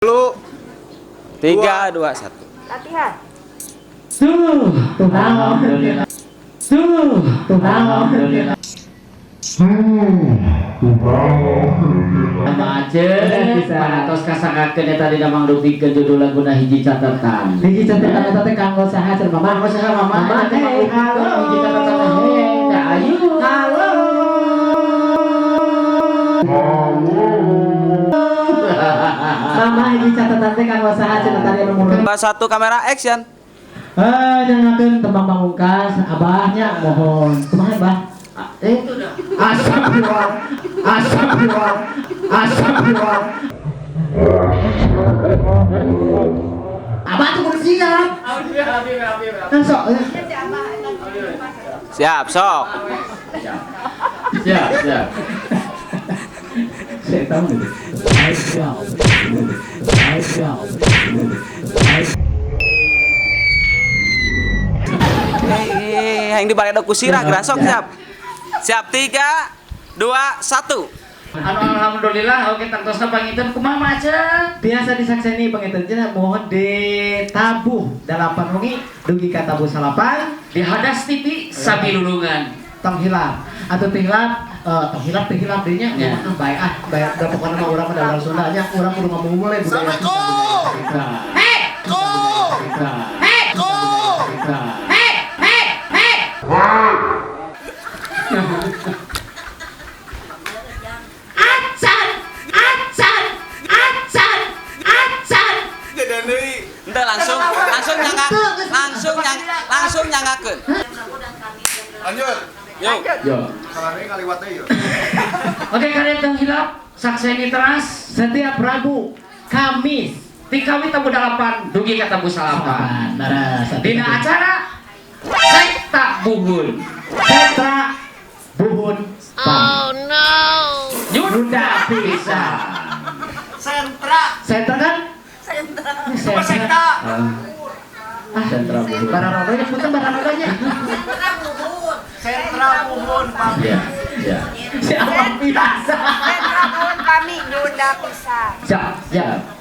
Lu 3, 2, 1. Latihan. Tuh, Alhamdulillah. Tuh, Tuh, alhamdulillah. Sama aja, Bisa. Panatos kasangkakeun eta dina mangrupikeun judul laguna Hiji Catatan. Hiji catatan eta teh kanggo saha cenah, Mama? Kanggo saha, Mama? Mama, Eta teh hey, mangrupikeun halo. Hiji Catatan teh, hey, teh ayu. Halo. Mama, hiji catatan teh kanggo saha cenah tadi anu mun 2, 1, kamera action. Eh, nyangakeun tembang pamungkas abahnya, mohon. Kumaha, Bah? Eh, itu dah. Astagfirullah. Astagfirullah. Astagfirullah. Abah tuh kudu siap. Kan sok. Siap, sok. Siap, siap. Saya tahu gitu. Eh, yang di balik ku sirah geura, sok siap. Siap, 3, 2, 1. Anu alhamdulillah oke tangtosna panginten kumaha maca? Biasa disakseni panginten cenah mohon ditabuh 8 wengi dugi ka tabuh 9. Di Hadas TV sabilulungan. Tong hilap atau teu hilap, eh, tong hilap teu hilap deui nya. Ya. Ah, bae ah, bae da pokona mah urang mah da urang Sunda nya, urang kudu ngamumule budaya Sunda, budaya kita. Hei! Kita. Hei! Kita. Hei! Hei! Hei! Acan! Acan! Acan! Acan! Ente langsung langsung nyangka langsung nyang langsung nyangkakeun. Lanjut. Yuk. Yo. Kalane kaliwat deui yeuh. Oke kalian tong hilap sakseni teras Setiap Rabu, Kamis, ti kawit tabuh 8 dugi ka tabuh 9. Leres. Dina acara Sekta Buhun. Sentra Buhun. Oh no. Nyunda bisa. Sentra. Sentra kan? Sentra. Sentra. Ah, Sentra Buhun. Baranodanya punten baranodanya. Sentra bubur. Sentra Buhun Pami. Ya, ya. Siapa biasa. Sentra bubur kami nyunda pisang. Siap, siap.